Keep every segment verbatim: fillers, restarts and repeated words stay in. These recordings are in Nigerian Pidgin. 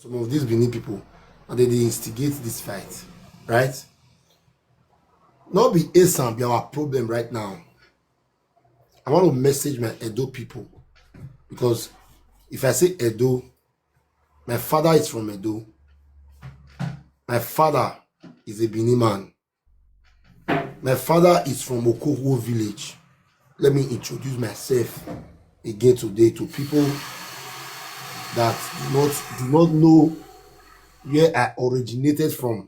Some of these Benin people, and they dey instigate this fight, right? No be Esan be our problem right now. I want to message my Edo people, because if I say Edo, my father is from Edo. My father is a Benin man. My father is from Okohuo village. Let me introduce myself again today to people that do not do not know where I originated from.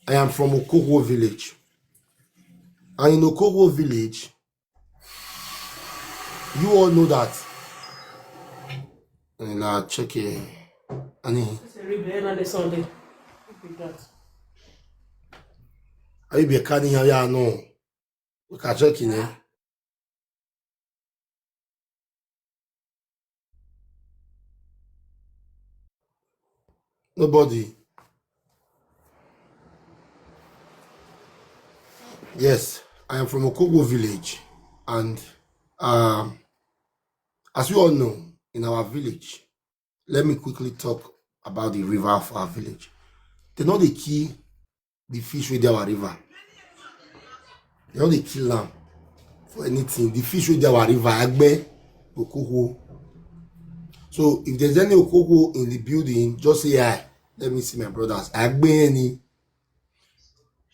I am from Okohuo village. And in Okohuo village, you all know that. And I check it. Ani, ayi be kani ya ya no. We ka check in eh. Nobody. Yes, I am from Okohuo village, and um, as you all know, in our village, let me quickly talk about the river of our village. They no dey kill the fish wey dey our river. They no dey kill am for anything. The fish wey dey our river, agbe, Okohuo. So if there's any Okohuo in the building, just say hi. Let me see my brothers. Agbe any.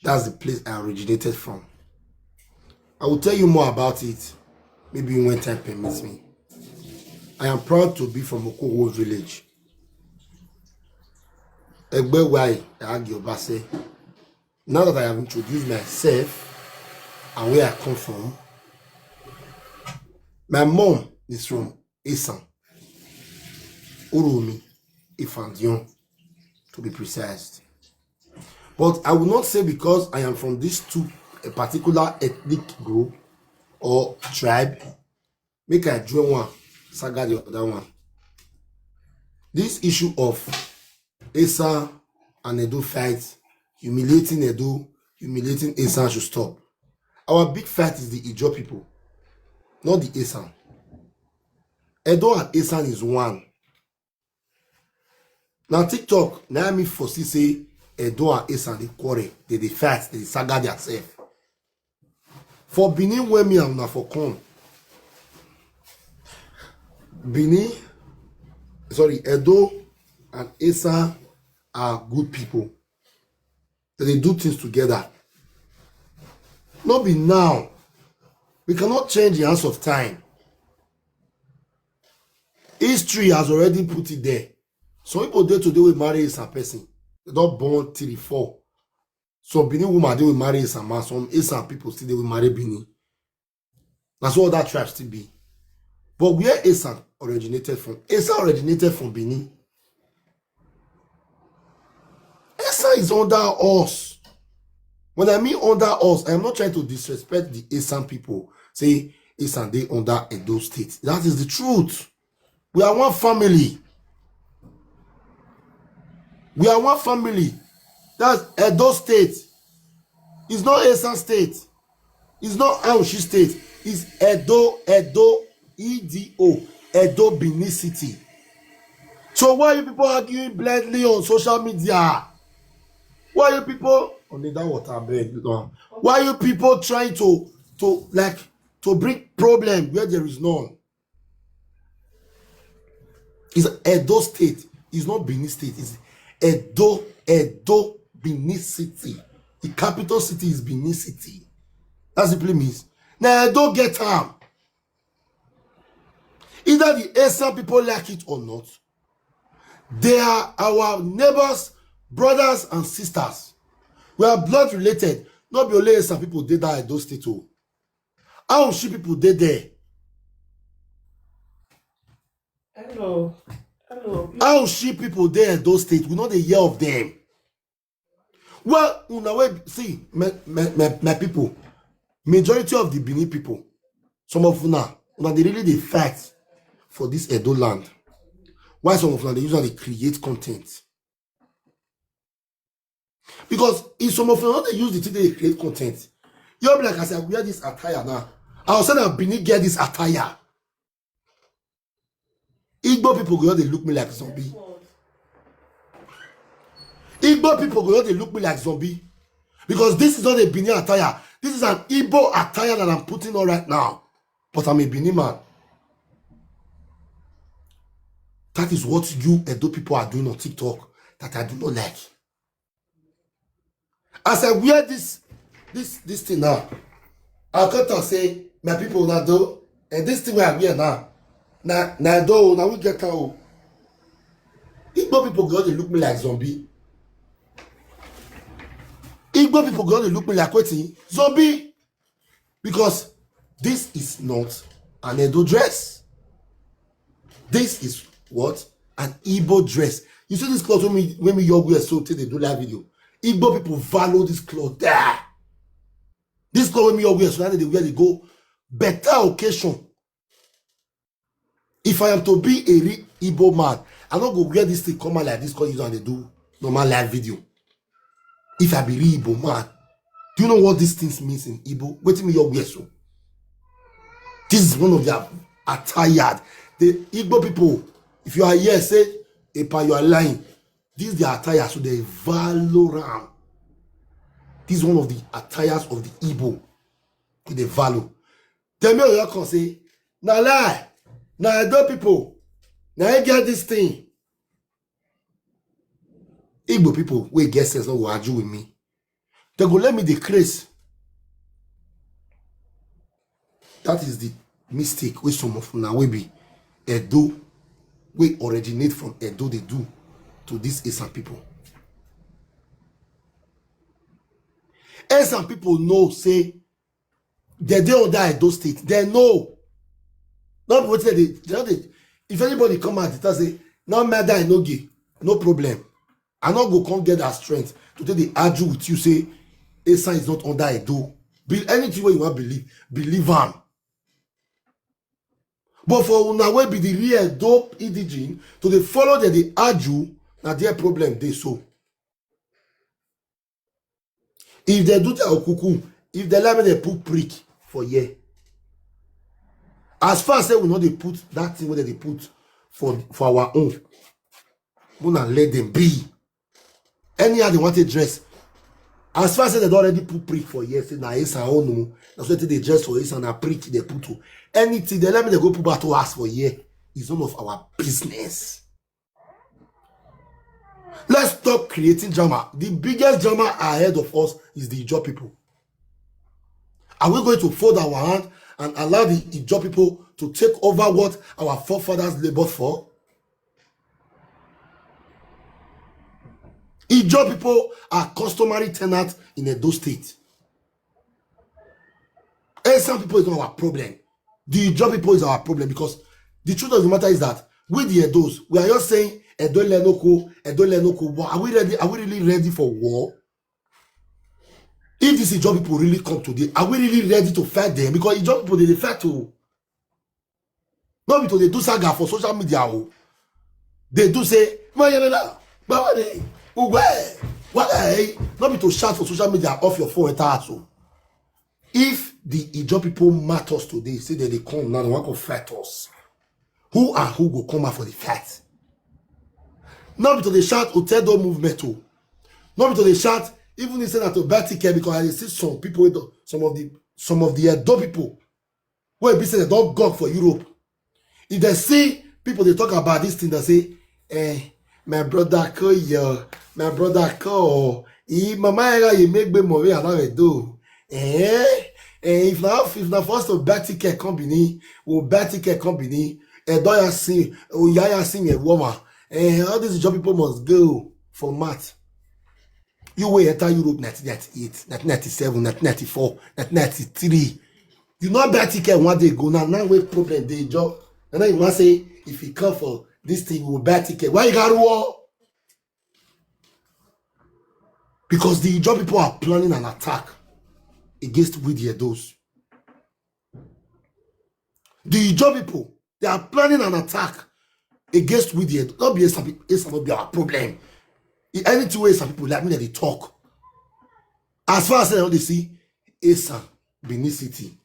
That's the place I originated from. I will tell you more about it maybe when time permits me. I am proud to be from Okohuo village. Egbe Wai Agi Obase. Now that I have introduced myself and where I come from, my mom is from Esan, Urumi, Ifandion, to be precise. But I will not say because I am from these two, a particular ethnic group or tribe, make I join one, saga the other one. This issue of Esan and Edo fight, humiliating Edo, humiliating Esan should stop. Our big fight is the Ijo people, not the Esan. Edo and Esan is one. Na TikTok na me for see say Edo and Esan dey quarrel, they dey fight, they dey saga theirself. For Benin, where me and una for come, Benin, sorry, Edo and Esan are good people. They dey do things together. No be now. We cannot change the hands of time. History has already put it there. Some people dey today will marry Esan person. They don born three, four. Some Benin woman dey will marry Esan man. Some Esan people still dey will marry Benin. That's what that tribe still be. But where Esan originated from? Esan originated from Benin. Esan is under us. When I mean under us, I am not trying to disrespect the Esan people. Say Esan dey under Edo State. That is the truth. We are one family. We are one family. That's Edo State. It's not Esan State. It's not Aushi State. It's Edo, Edo, E D O, Edo Benin City. So why you people arguing blindly on social media? Why you people on that water bed? Why you people trying to to like to bring problem where there is none? It's Edo State. It's not Benin State. It's Edo, Edo, Benin City. The capital city is Benin City. That simply means now Edo get am. Either the Esan people like it or not, they are our neighbors, brothers and sisters. We are blood related. Not be only Esan people dey that Edo State o. Aushi people dey there. Hello. Hello. Aushi people dey Edo State. We no dey hear of them. Well, una wey see my, my, my, my people, majority of the Benin people, some of una, una dey really dey fight for this Edo land. Why some of una dey use am dey create content? Because if some of una no dey use the thing dey create content, you be like as I wear this attire now. I go say na Benin get this attire. Igbo people go just dey look me like zombie. People go just dey look me like zombie because this is not a Benin attire. This is an Igbo attire that I'm putting on right now. But I'm a Benin man. That is what you Edo people are doing on TikTok that I do not like. As I wear this this this thing now, I come talk say, my people, na do, and this thing wey I wear now, na na do, na we get am o. Igbo people go dey look me like zombie. Igbo people go dey look me like wetin? Zombie. Because this is not an Edo dress. This is what? An Igbo dress. You see this cloth wey me wey me your wear so take dey do live video. Igbo people value this cloth there. This cloth wey me your wear so now they wear dey go better occasion. If I am to be a real Igbo man, I no go wear this thing come out like this cause you don dey do normal live video. If I be real Igbo man, do you know what these things means in Igbo? Wetin me your wear so? This is one of their attire. The Igbo people, if you are here, say, Epa, you are lying. This is their attire, so they value am. This is one of the attires of the Igbo. They value. Tell me, you can say, na lie. Na Edo people. Na I get this thing. Igbo people wey get sense no go argue with me. They go let me dey craze. That is the mistake wey some of una wey be Edo, wey originate from Edo, dey do to these Esan people. Esan people know say they dey under Edo State. They know. No be wetin they dey, they no dey. If anybody come out and tell say, no matter I no gay, no problem. I no go come get that strength to take dey argue with you say Esan is not under Edo. Be anything wey you wan believe, believe am. But for una wey be the real Edo indigene to dey follow dem dey argue, na their problem dey so. If they do their okuku, if they let me dey put prick for here. As far as say we no dey put that thing wey they dey put for for our own, una let them be. Anyhow they want to dress. As far as say they don already put prick for here, say na Esan own o. Na so they dey dress for Esan, na prick they put o. Anything they let me dey go put back to us for here is none of our business. Let's stop creating drama. The biggest drama ahead of us is the Ijaw people. Are we going to fold our hand and allow the Ijaw people to take over what our forefathers labored for? Ijaw people are customary tenants in Edo State. Esan people is not our problem. The Ijaw people is our problem because the truth of the matter is that we the Edos, we are just saying, Edo le no ko, Edo le no ko. But are we ready? Are we really ready for war? If these Ijaw people really come today, are we really ready to fight them? Because Ijaw people, they dey fight o. No be to dey do saga for social media o. They do say, "Mayelela, Bawade, Ugwe, Wale." No be to shout for social media off your phone enter house o. If the Ijaw people match us today, say that they come now, they want to fight us. Who and who go come out for the fight? No be to dey shout Otedo movement o. No be to dey shout, even if say na to buy ticket, because I dey see some people wey don, some of the some of the Edo people wey be say they don gone for Europe. If they see people dey talk about this thing, they say, "Eh, my brother call you, my brother call. Eh, mama era you make be more alawe do. Eh, eh, if na if na for us to buy ticket come Benin, we'll buy ticket come Benin. Eh, do ya see, oh yeah, ya see me woman. Eh, all these Ijaw people must go for mat." You wey enter Europe nineteen ninety-eight, nineteen ninety-seven, nineteen ninety-four, nineteen ninety-three. You no buy ticket one day go now. Now wey problem dey, Ijaw. And now you wan say if you come for this thing, you will buy ticket. Why you got war? Because the Ijaw people are planning an attack against we the Edos. The Ijaw people, they are planning an attack against we the Edos. Not be Esan, Esan not be our problem. If anything wey Esan people like me, they talk. As far as I know, they see Esan, Benin City.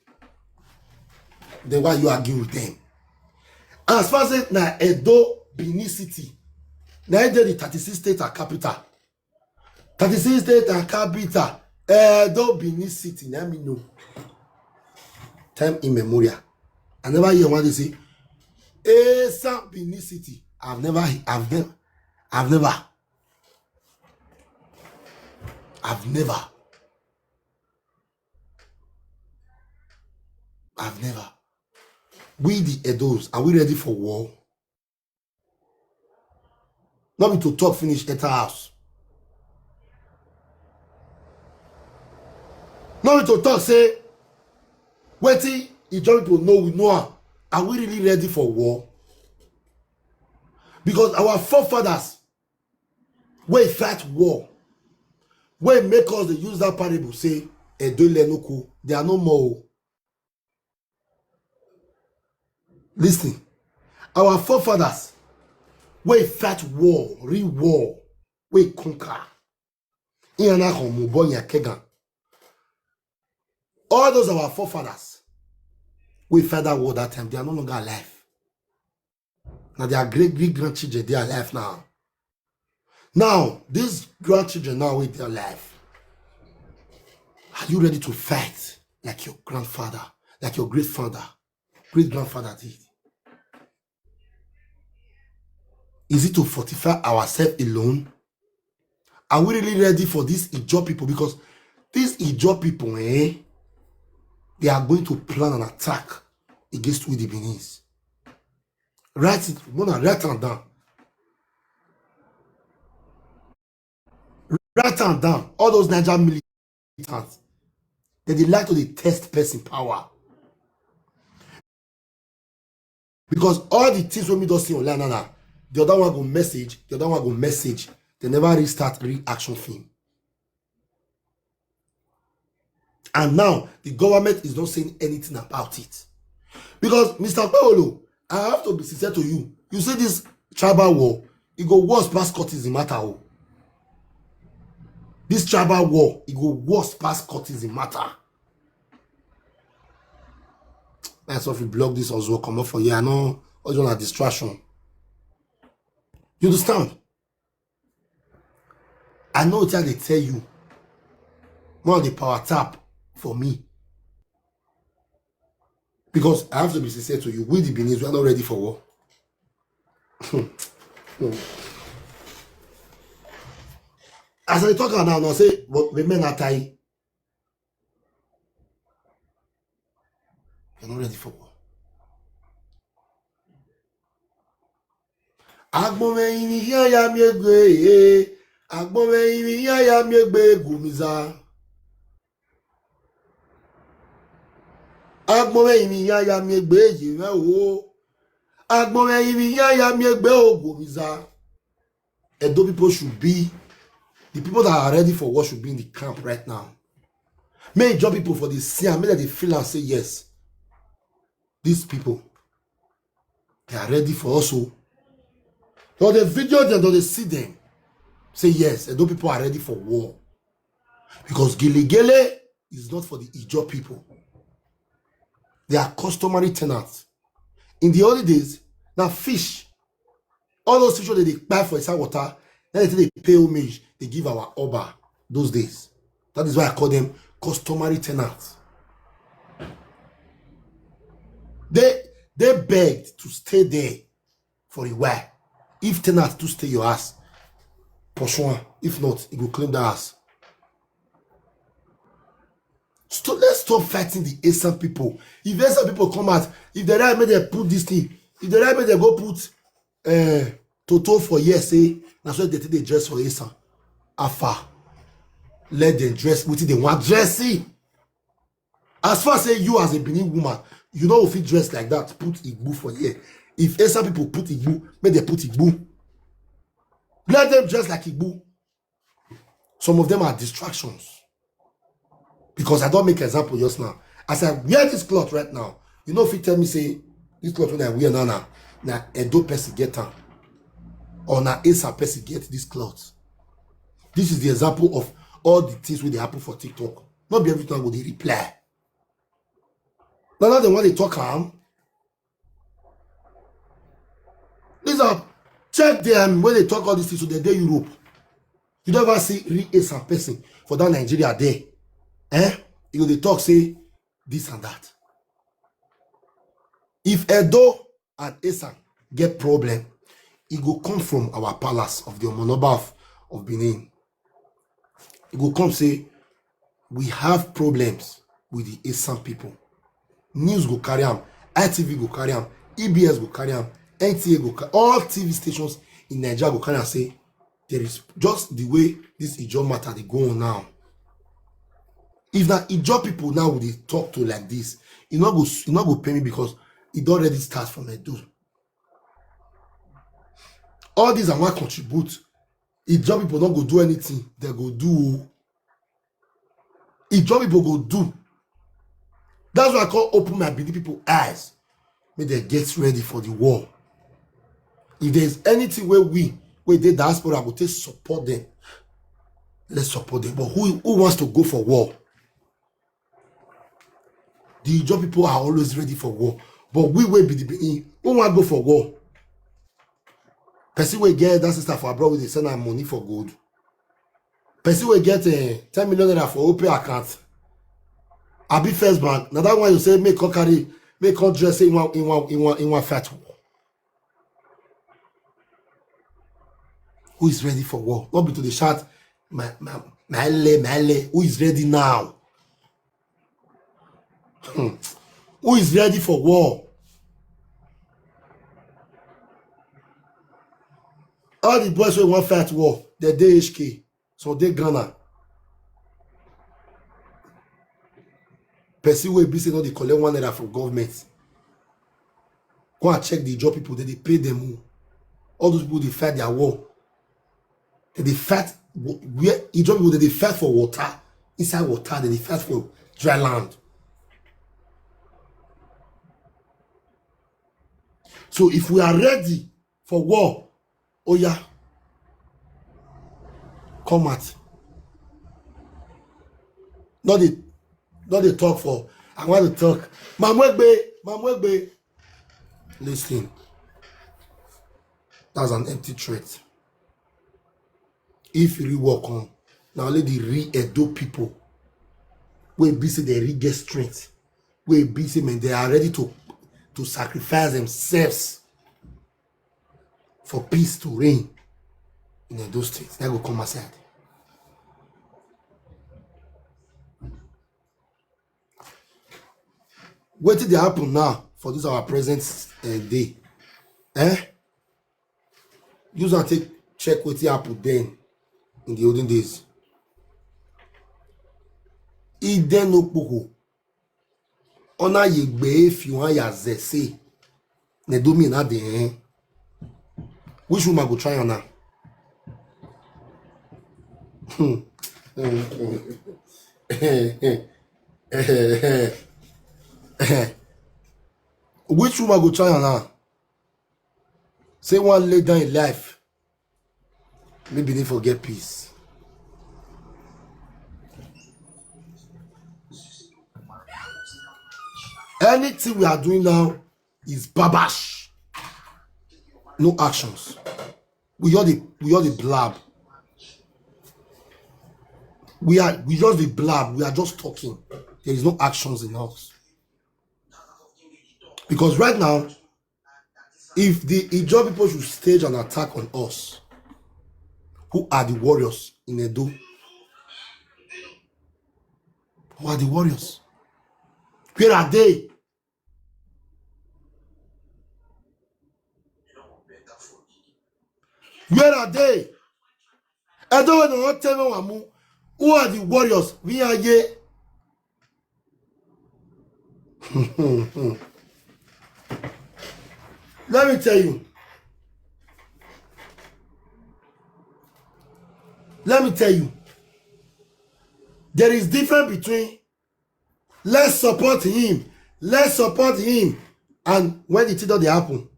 Then why you argue with them? As far as na Edo, Benin City, na Edo the thirty-six states are capital. Thirty-six state and capital. Edo, Benin City, let me know. Time immemorial. I never hear one dey say, Esan, Benin City. I've never, I've never, I've never, I've never, I've never. We the Edos, are we ready for war? No be to talk finish, enter house. No be to talk say, wetin Ijaw people know, we know am. Are we really ready for war? Because our forefathers, wey fight war, wey make us dey use that parable say, Edo Ilenuku, they are no more o. Listen, our forefathers, wey fight war, real war, wey conquer, Iana Homo, Bonya Kegan, all those our forefathers, wey fight that war that time, they are no longer alive. Now their great great grandchildren, they are alive now. Now, these grandchildren now with their life, are you ready to fight like your grandfather, like your great father, great grandfather did? Is it to fortify ourselves alone? Are we really ready for these Ijaw people? Because these Ijaw people, eh, they are going to plan an attack against we the Benin. Write it, wanna write am down. Write am down. All those Niger militants, they dey like to dey test person power. Because all the things wey me don see online now, na the other one go message, the other one go message. They never restart real action film. And now, the government is not saying anything about it. Because, Mister Paolo, I have to be sincere to you. You see this tribal war, e go worse pass cultism matter o. This tribal war, e go worse pass cultism matter. That's why we block this Ozo comot for here. I know Ozo na distraction. You understand? I know what I dey tell you. One of the power tap for me. Because I have to be sincere to you. We the Benin, we are not ready for war. Hmm. As I talk now, I say, but women are tired. You're not ready for war. Agbome imi ya ya mi egbe, eh. Agbome imi ya ya mi egbe gumiza. Agbome imi ya ya mi egbe yewe o. Agbome imi ya ya mi egbe o gumiza. Edo people should be, the people that are ready for war should be in the camp right now. Make Ijaw people for the see am, make dem dey feel and say yes. These people, they are ready for us o. Don dey video them, don dey see them. Say yes, Edo people are ready for war. Because Gele Gele is not for the Ijaw people. They are customary tenants. In the early days, na fish. All those fish wey dem dey kpai for inside water, na dem take dey pay homage, dey give our Oba those days. That is why I call them customary tenants. They, they begged to stay there for a while. If tenant too stay your house, pursue am. If not, e go claim that house. So let's stop fighting the Esan people. If Esan people come out, if they right, make dem put this thing. If they right, make dem go put, eh, toto for here, say, na so they take dey dress for Esan. Afa. Let them dress wetin they want dress. See, as far say you as a Benin woman, you no go fit dress like that, put igbu for here. If Esan people put igbu, make dem put igbu. Let them dress like igbu. Some of them are distractions. Because I don make example just now. As I wear this cloth right now, you no fit tell me say this cloth wey I wear now, na, na Edo person get am, or na Esan person get this cloth. This is the example of all the things wey dey happen for TikTok. No be everything I go dey reply. Na now dem wan dey talk am. These are, check them when they talk all these things, so they dey Europe. You never see real Esan person for that Nigeria there. Eh? You go dey talk say this and that. If Edo and Esan get problem, e go come from our palace of the Omonoba of, of Benin. E go come say we have problems with the Esan people. News go carry am, I T V go carry am, E B S go carry am, N T A go carry, all T V stations in Nigeria go carry am say there is just the way this Ijaw matter dey go on now. If na Ijaw people now we dey talk to like this, e no go e no go pay me because e don already start from Edo. All these I wan contribute. Ijaw people no go do anything, they go do o. Ijaw people go do. That's why I come open my Benin people eyes. Make dem get ready for the war. If there is anything wey we wey dey diaspora go take support them, let's support them. But who who wants to go for war? The Ijaw people are always ready for war. But we wey be the Benin, who wan go for war? Person wey get that sister for abroad wey dey send am money for gold. Person wey get uh, ten million naira for Opay account. Abi First Bank, na that one you say make come carry, make come dress say in one in one in one in one fight war. Who is ready for war? Not be to the shout, my my my le, my le. Who is ready now? Hmm. Who is ready for war? All the boys wey wan fight war, they dey H K, so they Ghana. Person wey be say no dey collect one naira from government. Go and check the Ijaw people, they dey pay them o. All those people dey fight their war. They dey fight wh- where Ijaw people they dey fight for water, inside water, they dey fight for dry land. So if we are ready for war, oh yeah, come out. Not the not the talk for I want to talk. Mamwegbe, Mamwegbe. Listen, that's an empty threat. If you really work on now, let the real Edo people wey be say they really get strength, wey be say man they are ready to to sacrifice themselves for peace to reign in Edo State. That go come aside. Wetin dey happen now for this our present uh, day? Eh? Use and take check wetin happen then in the olden days. Ide no kpoko. Ona yegbe if you want ya zese. Ne do me na de eh. Which woman go try on now? Hmm. Which woman go try on now? Say one lay down in life. Maybe they forget peace. Anything we are doing now is babash. No actions. We all the we all the blab. We are we just the blab. We are just talking. There is no actions in us. Because right now, if the Ijaw people should stage an attack on us, who are the warriors in Edo? Who are the warriors? Where are they? Where are they? Edo wey don tell me wamu. Who are the warriors? We are here. Let me tell you. Let me tell you. There is difference between let's support him, let's support him, and when the thing don dey happen,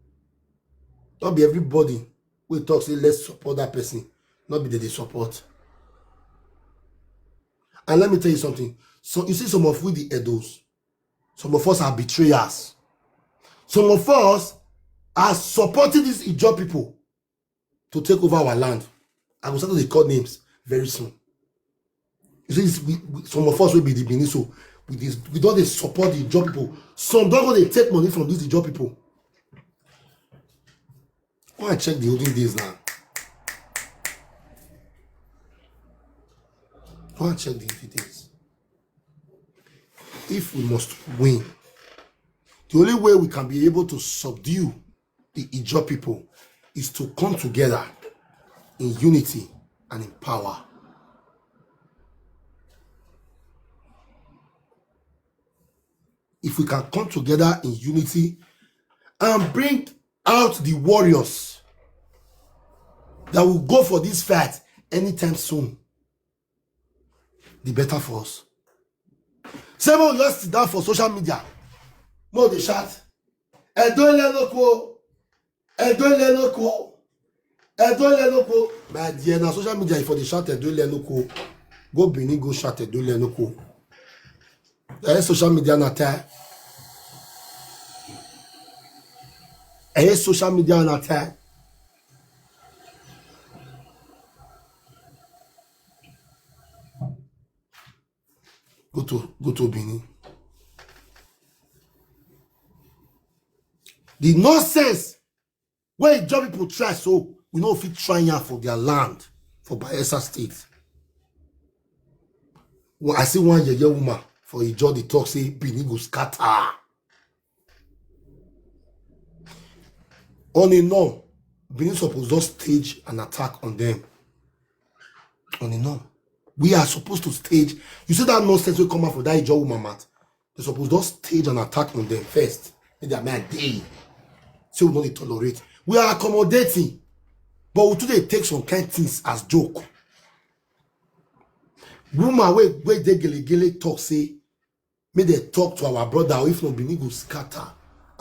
not be everybody will talk say let's support that person, not be that they support. And let me tell you something. So you see some of we the Edos, some of us are betrayers. Some of us are supporting these Ijaw people to take over our land. I go start to dey call names. very soon. You see, we, we, some of us will be the Benin, so we, this, we don't dey support the job people. Some don't go dey take money from these the job people. Go and check the olden days now. Go and check the olden days. If we must win, the only way we can be able to subdue the Ijaw people is to come together in unity and in power. If we can come together in unity and bring out the warriors that will go for this fight anytime soon, the better for us. Say make we just sit down for social media, make we dey shout, "Edo ilẹ̀ lóko, Edo ilẹ̀ lóko, Edo ilẹ̀ lóko." My dear, na social media you for dey shout "Edo ilẹ̀ lóko." Go Benin, go shout "Edo ilẹ̀ lóko." Eh, social media na tẹ. Eh, social media na tẹ. Go to, go to Benin. The nonsense wey Ijaw people try, so we no fit try am for their land, for Bayelsa State. Well, I see one yeye woman for Ijaw dey talk say Benin go scatter. On a norm, Benin suppose just stage an attack on them. On a norm, we are supposed to stage. You see that nonsense wey come out for that Ijaw woman mouth? They suppose just stage an attack on them first. Make their mind dey. Say we no dey tolerate. We are accommodating, but we too dey take some kind things as joke. Woman wey, wey dey Gelegele talk say, make they talk to our brother, or if not, Benin go scatter.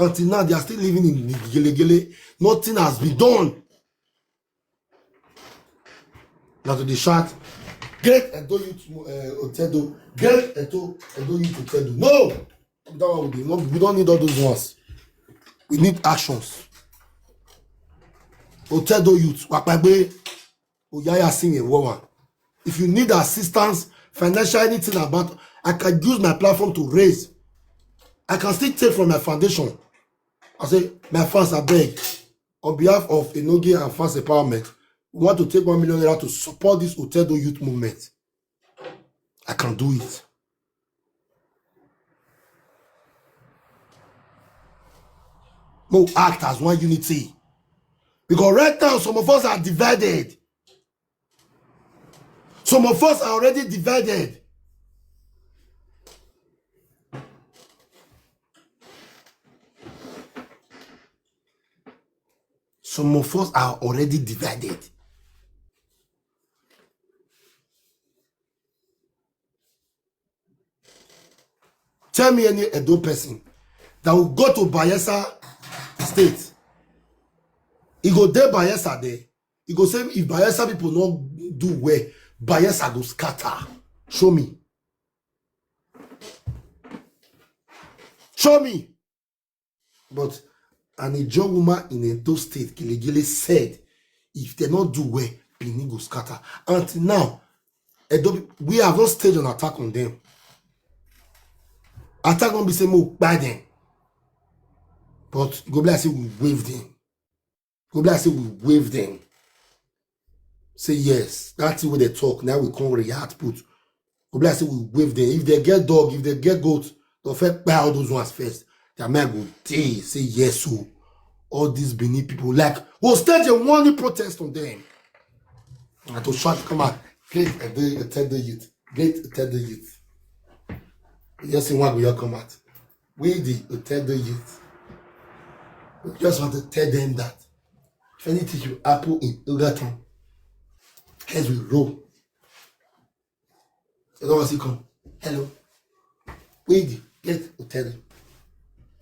Until now, they are still living in Gelegele. Nothing has been done. Na to dey shout, "Great Edo Youth, uh, Otedo, great Edo, Edo Youth Otedo." No! That one we dey, no, we don't need all those ones. We need actions. Otedo Youth, Wapagbe, Oyaya Singh, Wawa. If you need assistance, financial, anything about, I can use my platform to raise. I can still take from my foundation. I say, my fans, I beg, on behalf of Enogie and Fans Empowerment, we want to take one million naira to support this Otedo Youth Movement. I can do it. Mo act as one unity. Because right now, some of us are divided. Some of us are already divided. Some of us are already divided. Tell me any Edo person that will go to Bayelsa State. He go dey Bayelsa there. He go say if Bayelsa people no do well, Bayelsa go scatter. Show me. Show me. But an Ijaw woman in Edo State, Gelegele, said, if they not do well, Benin go scatter. Until now, Edo, we have not staged an attack on them. Attack won't be say more by them. But go be like say we wave them. Go be like say we wave them. Say yes, that thing wey they talk, now we come react put. Go be like say we wave them. If they get dog, if they get goat, they'll first buy all those ones first. Their mind go dey say yes, so all these Benin people, like, we'll stage a warning protest on them. And to shout, come out, "Great Edo, Otedo Youth, great Otedo Youth." Yes, in one will come out. We the Otedo Youth, we just want to tell them that if anything should happen in Ogaton, heads will roll. You don't want to come. Hello. We the great Otedo.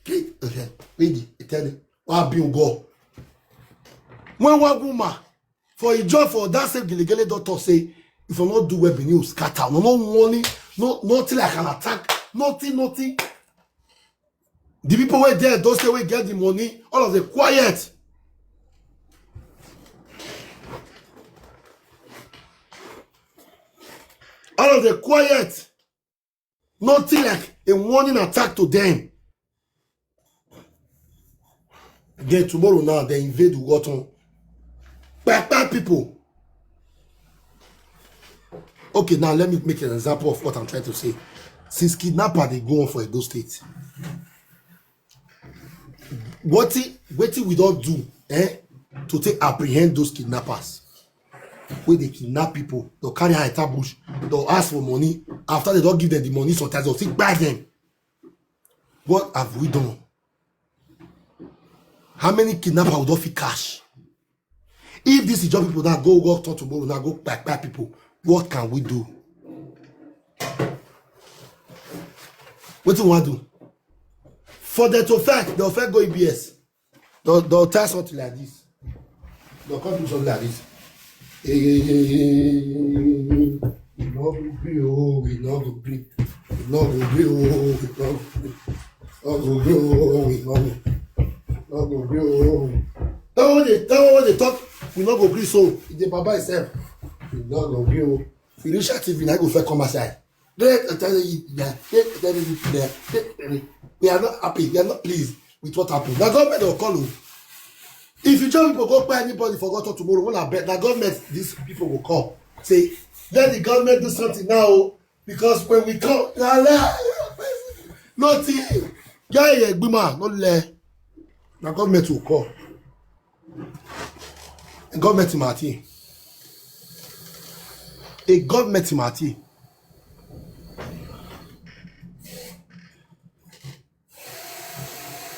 Great Otedo. We the Otedo. Wa bi ugo. When one woman for Ijaw for that same Gelegele doctor say, if I not do well, Benin will scatter. No, no warning, no, nothing like an attack, nothing, nothing. The people wey there, those say we get the money, all of them quiet. They quiet. Nothing like a warning attack to them. Then tomorrow now, they invade Ugoton. Papa people. Okay, now let me make an example of what I'm trying to say. Since kidnapper, they go on for Edo State. What, what we don't do, eh, to take apprehend those kidnappers? Where they kidnap people, they'll carry her enter bush, they'll ask for money. After they don't give them the money, sometimes they'll still buy them. What have we done? How many kidnappers would not fit cash? If this is job people now go work turn tomorrow, now go back back people, what can we do? What do you want to do? For them to fact, they'll fact go E B S. They'll, they'll tell something like this. They'll come do something like this. Hey, hey, hey, hey, hey, hey, hey. We no go gree, oh, we no go gree. We no go gree, oh, we no go gree. No go gree, oh, we no go, no go gree, oh. That one they, that one they talk, we no go gree, so e dey baba himself. We no go gree, oh. We reach out T V, na go first come outside. They tell you that, they tell you that, they, they, we are not happy, we are not pleased with what happened. Now government will call you. If you tell people go buy anybody for God tomorrow, when I bet that government, these people will call. Say, let the government do something now, oh, because when we come, la, la, nothing. Yeah, yeah, gbima, no le. Now government will call. A government Martin. A government Martin.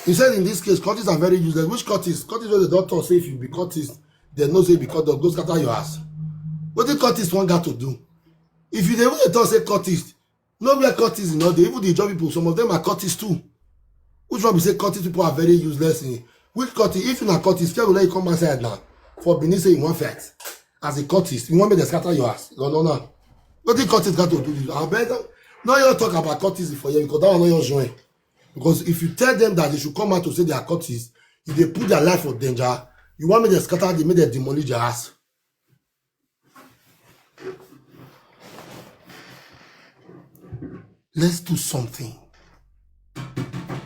He said in this case, cultists are very useless. Which cultists? Cultists wey the doctor say if you be cultist, they know say because dem go scatter your ass. What the cultist one got to do? If you dey even dey talk say cultist, no where cultist no dey. Even the job people, some of them are cultists too. Which one be say cultist people are very useless? In which cultist? If you na cultist, tell me let you come outside now for Benin say you wan fight as a cultist, you wan make dem scatter your ass. No, no, no. What the cultist got to do with you? I bet now you talk about cultism for here because that one no your join. Because if you tell them that they should come out to say they are cultists, if they put their life for danger, you want me to scatter them, make them demolish their ass. Let's do something.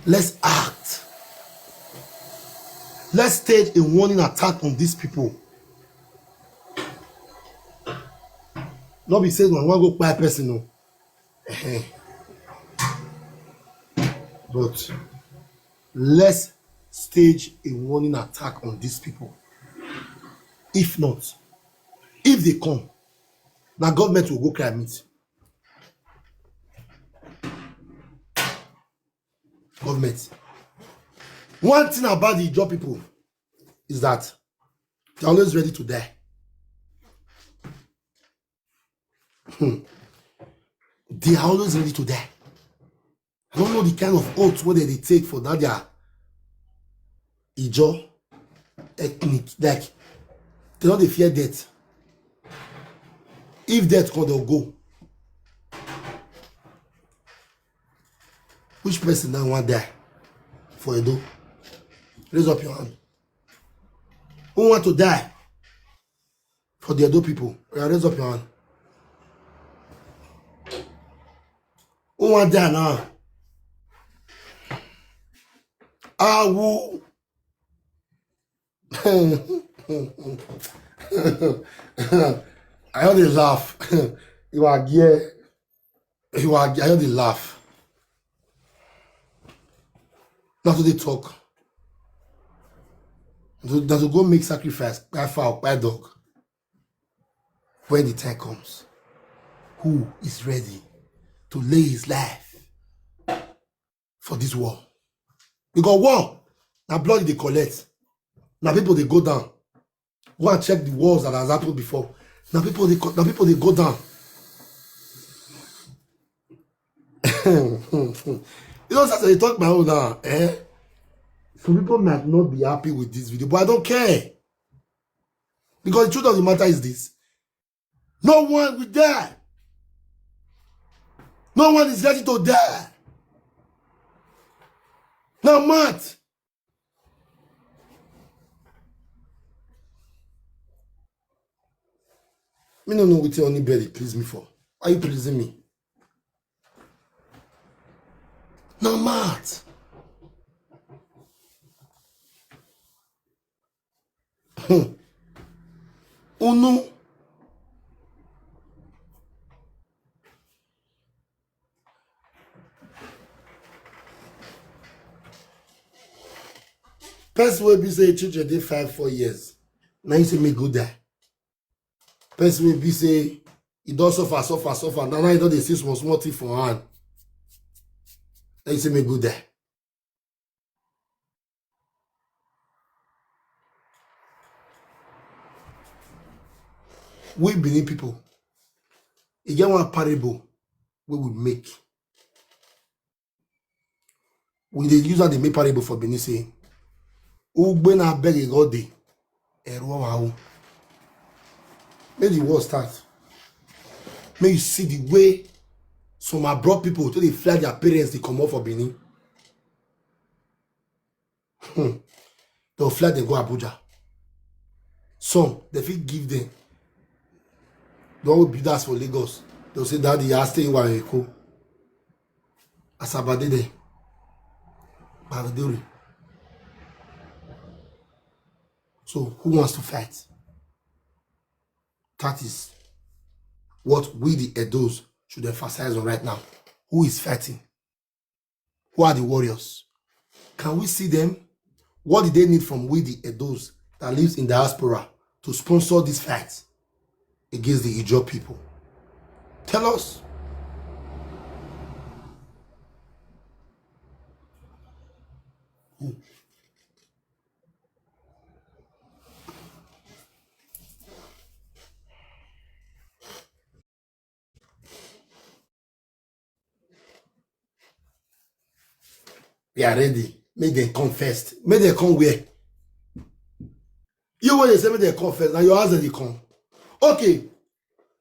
Let's act. Let's stage a warning attack on these people. No be say we wan go kpai person o. Ehen. But let's stage a warning attack on these people. If not, if they come, na government will go cry meet. Government. One thing about the Ijaw people is that they're always ready to die. Hmm. They are always ready to die. I don't know the kind of oath wey dem dey take for that their Ijaw ethnic. Like, they no dey fear death. If death come, they'll go. Which person now wan die for Edo? Raise up your hand. Who want to die for the Edo people? Oya, raise up your hand. Who want die now? Awu. I only laugh. You are here. You are, I only laugh. Not to dey talk. That to go make sacrifice, buy fowl, buy dog. When the time comes, who is ready to lay his life for this war? Because war, na blood dey collect. Na people dey go down. Go and check the wars that has happened before. Na people dey co-, na people dey go down. You know, as I talk my own now, eh? Some people might not be happy with this video, but I don't care. Because the truth of the matter is this. No one will die. No one is ready to die. Now, Matt. Me no know wetin anybody please me for. Why you pleasing me? Na mad. Hmm. Unu. Person wey be say children dey five, four years, na him say make go die. Person wey be say e don suffer, suffer, suffer, now, now e don dey see small, small thing for hand, na him say make go die. We Benin people, e get one parable wey we make. We dey use am dey make parable for Benin say, "Ugbe na beg e God dey, eru owa o." Make the war start. Make you see the way some abroad people take dey fly their parents dey comot for Benin. Hmm. Dem fly dem go Abuja. Some, dem fit give dem. The one wey build house for Lagos, dem say, "Daddy, you are staying in Eko." Asaba dey there. Babadori. So who wants to fight? That is what we the Edos should emphasize on right now. Who is fighting? Who are the warriors? Can we see them? What do they need from we the Edos that lives in diaspora to sponsor this fight against the Ijaw people? Tell us. We are ready. Make dem come first. Make dem come where? You wey dey say make dem come first, na your house dem dey come. Okay.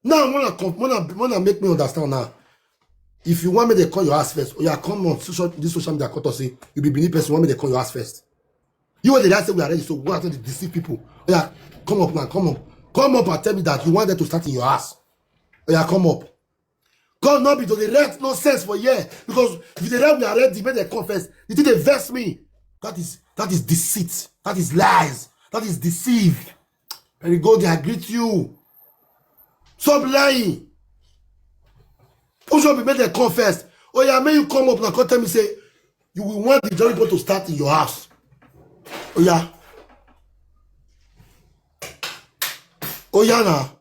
Now, wanna come, wanna, wanna make me understand now. If you want make dem come your house first, oya, come on social, this social media, come talk say you be Benin person, want make dem come your house first. You wey dey like say we are ready, so go out to deceive people. Oya, come up now, come up. Come up and tell me that you want them to start in your house. Oya, come up. God no be to dey write nonsense for here, because if you dey write we are ready, make dem come first. The thing dey vex me. That is, that is deceit. That is lies. That is deceive. Very good, I greet you. Stop lying. Push up, make dem come first. Oya, make you come up now, come tell me say you will want the Ijaw people to start in your house. Oya. Oya now.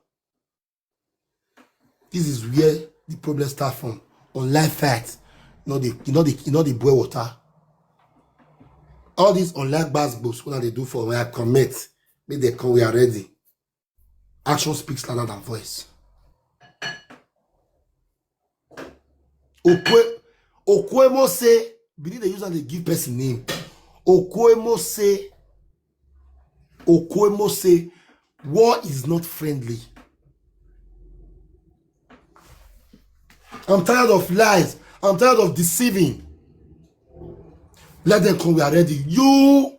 This is where the problem start from. Online fight, you know, they, you know, they, you know, they boil water. All these online gbas gbos, when they do for when I commit, make dem come, we are ready. Action speaks louder than voice. Okwe, Okwemo say, Benin dey use am dey give person name. Okwemo say, Okwemo say, war is not friendly. I'm tired of lies. I'm tired of deceiving. Let them come, we are ready. You,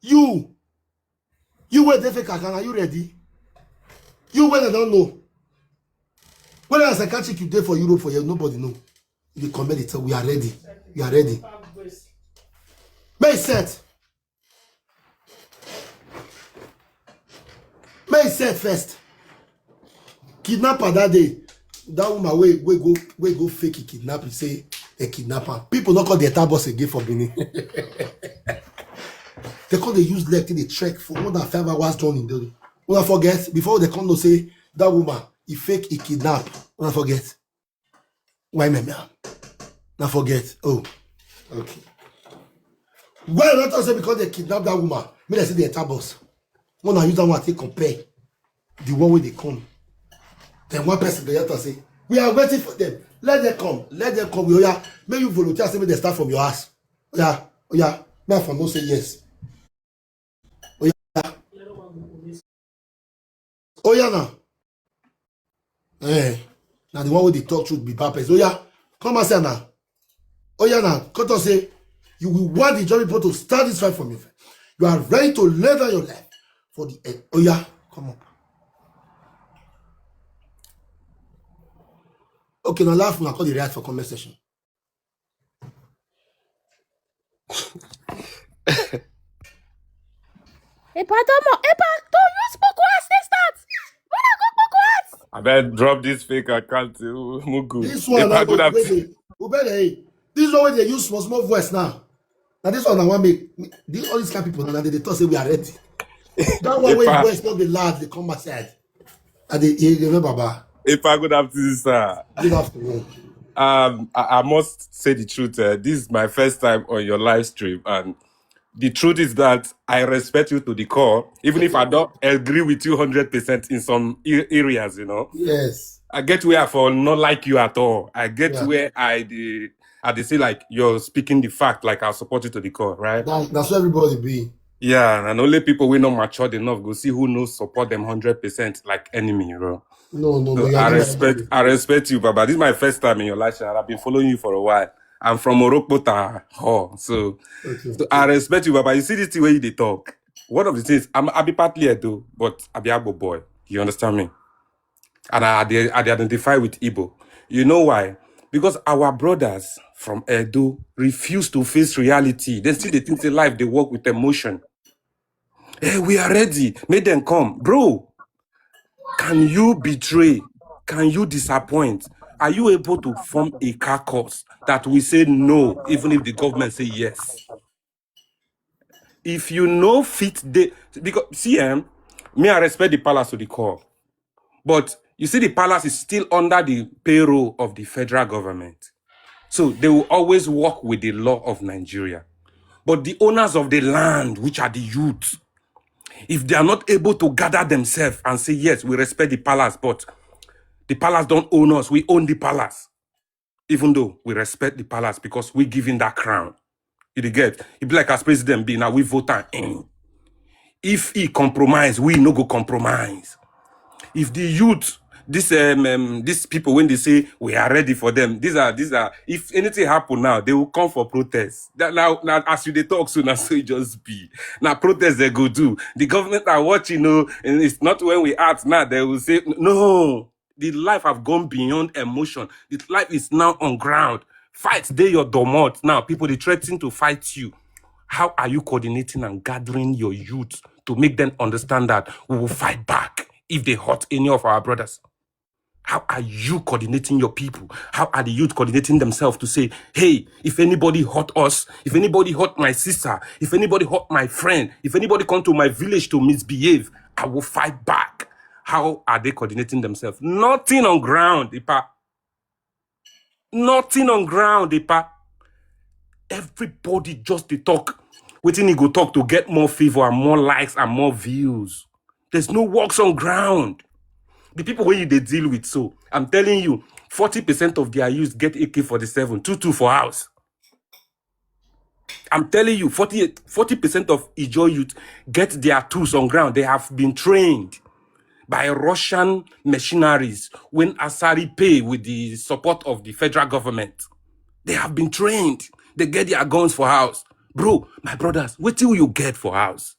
you, you wey dey fake account, are you ready? You wey dem don know. When as I catch you dey for Europe for here, nobody know. You dey come here, dey tell, "We are ready. We are ready." Make e set. Make e set first. Kidnapper that day, that woman wey, wey go, wey go fake e kidnap, e say dem kidnap am. People no call the entire bus again for Benin. They call, they use leg till they trek for more than five hours journey. Una forget, before they come know say that woman, e fake, e kidnap. Una forget. Why me, me? Una forget. Oh, okay. Why not say because they kidnap that woman, me, they say the entire bus. Una use that one take compare the one wey dey come. Then one person dey enter say, "We are waiting for them. Let them come. Let them come." We, oya, make you volunteer, say make dem start from your house. Oya, oya, me for no say yes. Oya. Oya now. Eh, na the one wey dey talk truth be bad person. Oya, come outside now. Oya now, come talk say, you will want the Ijaw people to start this fight for me. You are ready to lay down your life for the end. Oya, come up. Okay, now laugh, now call the react for comment section. Epa, Domo, Epa, don't use Poco as they start. When I go Poco as? I bet drop this fake account, uh, Mugu. This one, If now, I could have, wait, wait, wait, hey, this is what they use for small voice now. Now this one, I want me. This all these kind of people now they, they talk say we are ready. That one when Epa, voice not the loud, they come outside. And they, they remember, Baba. if I could have this, uh, Good afternoon. um, I, I must say the truth. Uh, this is my first time on your live stream, and the truth is that I respect you to the core, even if I don't agree with you hundred percent in some a- areas. You know, Yes. I get where I for not like you at all. I get Yeah. where I the I dey say like you're speaking the fact, like I support you to the core, right? That, that's what everybody be. Yeah, and only people we not matured enough go see who knows support them hundred percent like enemy, bro. No, no, no. So You are I not respect, I respect you, Baba. This is my first time in your life, and I've been following you for a while. I'm from Orokpota, oh, so, Okay. so I respect you, Baba. You see this thing where you dey talk. One of the things I'm I be partly Edo, but I be Agbo boy. You understand me? And I, I, dey- I dey identify with Igbo. You know why? Because our brothers from Edo refuse to face reality. They still they think say life they work with emotion. Hey, we are ready. Make them come, bro. Can you betray? Can you disappoint? Are you able to form a caucus that we say no, even if the government say yes? If you know fit the because C M, me I respect the palace to the core, but you see the palace is still under the payroll of the federal government, so they will always work with the law of Nigeria. But the owners of the land, which are the youth, if they are not able to gather themselves and say yes, we respect the palace, but the palace don't own us, we own the palace. Even though we respect the palace because we give him that crown. You dey get? It be like as president be now we vote am in. If he compromise, we no go compromise. If the youth, this um, um these people when they say we are ready for them, these are these are if anything happen now, they will come for protest. That now, now as you dey talk so now so it just be. Now protest they go do. The government are watching, no, and it's not when we act now they will say no. The life have gone beyond emotion. The life is now on ground. Fight dey your domot now. People they threaten to fight you. How are you coordinating and gathering your youth to make them understand that we will fight back if they hurt any of our brothers? How are you coordinating your people? How are the youth coordinating themselves to say, hey, if anybody hurt us, if anybody hurt my sister, if anybody hurt my friend, if anybody come to my village to misbehave, I will fight back? How are they coordinating themselves? Nothing on ground, Ipa. Nothing on ground, Ipa. Everybody just dey talk. Wetin he go talk to get more favor and more likes and more views. There's no works on ground. The people where you they deal with, so I'm telling you, forty percent of their youth get A K forty-seven, two two for house. I'm telling you, forty, forty percent of Ijo youth get their tools on ground. They have been trained by Russian mercenaries when Asari pay with the support of the federal government. They have been trained. They get their guns for house. Bro, my brothers, what do you get for house?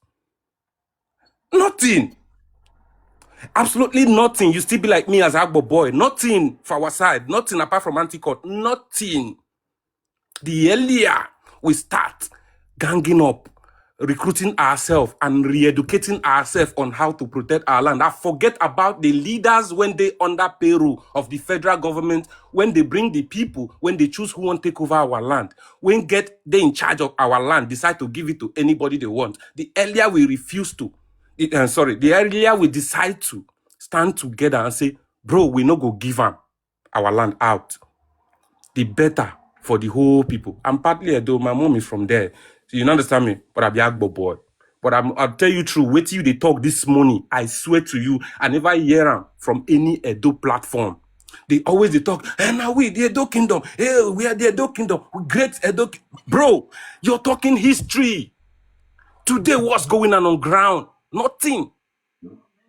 Nothing. Absolutely nothing. You still be like me as Agbo boy. Nothing for our side. Nothing apart from anti-court. Nothing. The earlier we start ganging up, recruiting ourselves and re-educating ourselves on how to protect our land. I forget about the leaders when they under payroll of the federal government, when they bring the people, when they choose who want take over our land, when get they in charge of our land, decide to give it to anybody they want. The earlier we refuse to, the, uh, sorry, the earlier we decide to stand together and say, bro, we no go give am our land out, the better for the whole people. I'm partly Edo, my mom is from there. So you understand me? But I be Agbo boy. But I'm, I'll tell you true, wait till you they talk this morning. I swear to you, I never hear am from any Edo platform. They always they talk, and now we the Edo Kingdom. Hey, we are the Edo Kingdom. We great Edo Ki-, bro. You're talking history. Today, what's going on on ground? Nothing.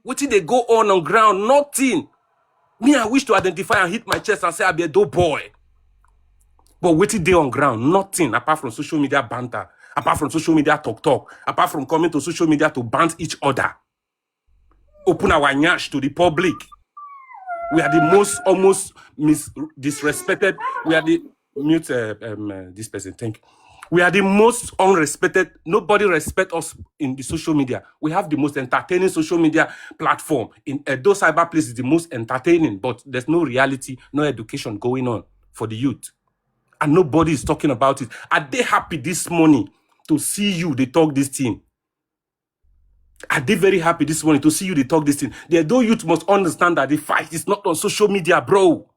Wetin dey go on on ground? Nothing. Me, I wish to identify and hit my chest and say I be Edo boy. But wetin dey on ground? Nothing apart from social media banter, apart from social media talk talk, apart from coming to social media to bant each other. Open our nyash to the public. We are the most almost mis- disrespected. We are the mute uh, um, uh, this person. Thank you. We are the most unrespected. Nobody respect us in the social media. We have the most entertaining social media platform in Edo. Cyber place is the most entertaining, but there's no reality, no education going on for the youth, and nobody is talking about it. Are they happy this morning to see you? They talk this thing. Are they very happy this morning to see you? They talk this thing. The Edo youth must understand that the fight is not on social media, bro.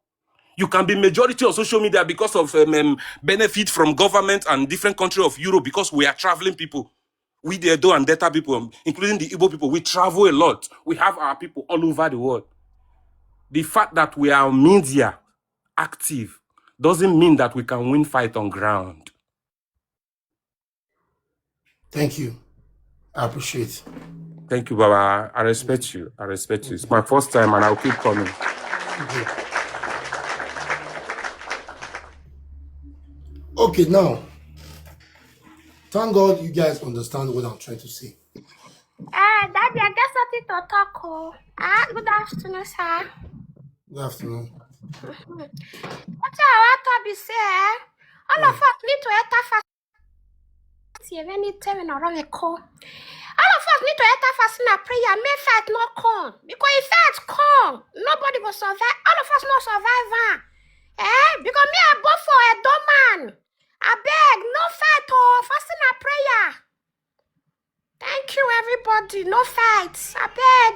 You can be majority on social media because of um, um, benefit from government and different country of Europe, because we are traveling people. We, the Edo and Delta people, um, including the Igbo people, we travel a lot. We have our people all over the world. The fact that we are media active doesn't mean that we can win fight on ground. Thank you. I appreciate. Thank you, Baba. I respect you. I respect you. It's my first time, and I'll keep coming. Okay, now, thank God you guys understand what I'm trying to say. Ah, Daddy, I get something to talk. Oh. Ah, good afternoon, sir. Good afternoon. What I want to be say, eh? All of us need to enter fast. See, if anything we not wrong, call. All of us need to enter fasting and prayer. May fight not come. Because if fight come, nobody will survive. All of us not survive. Eh? Because me, I bought for a dumb man. I beg, no fight or fasting and prayer. Thank you, everybody. No fight. I beg.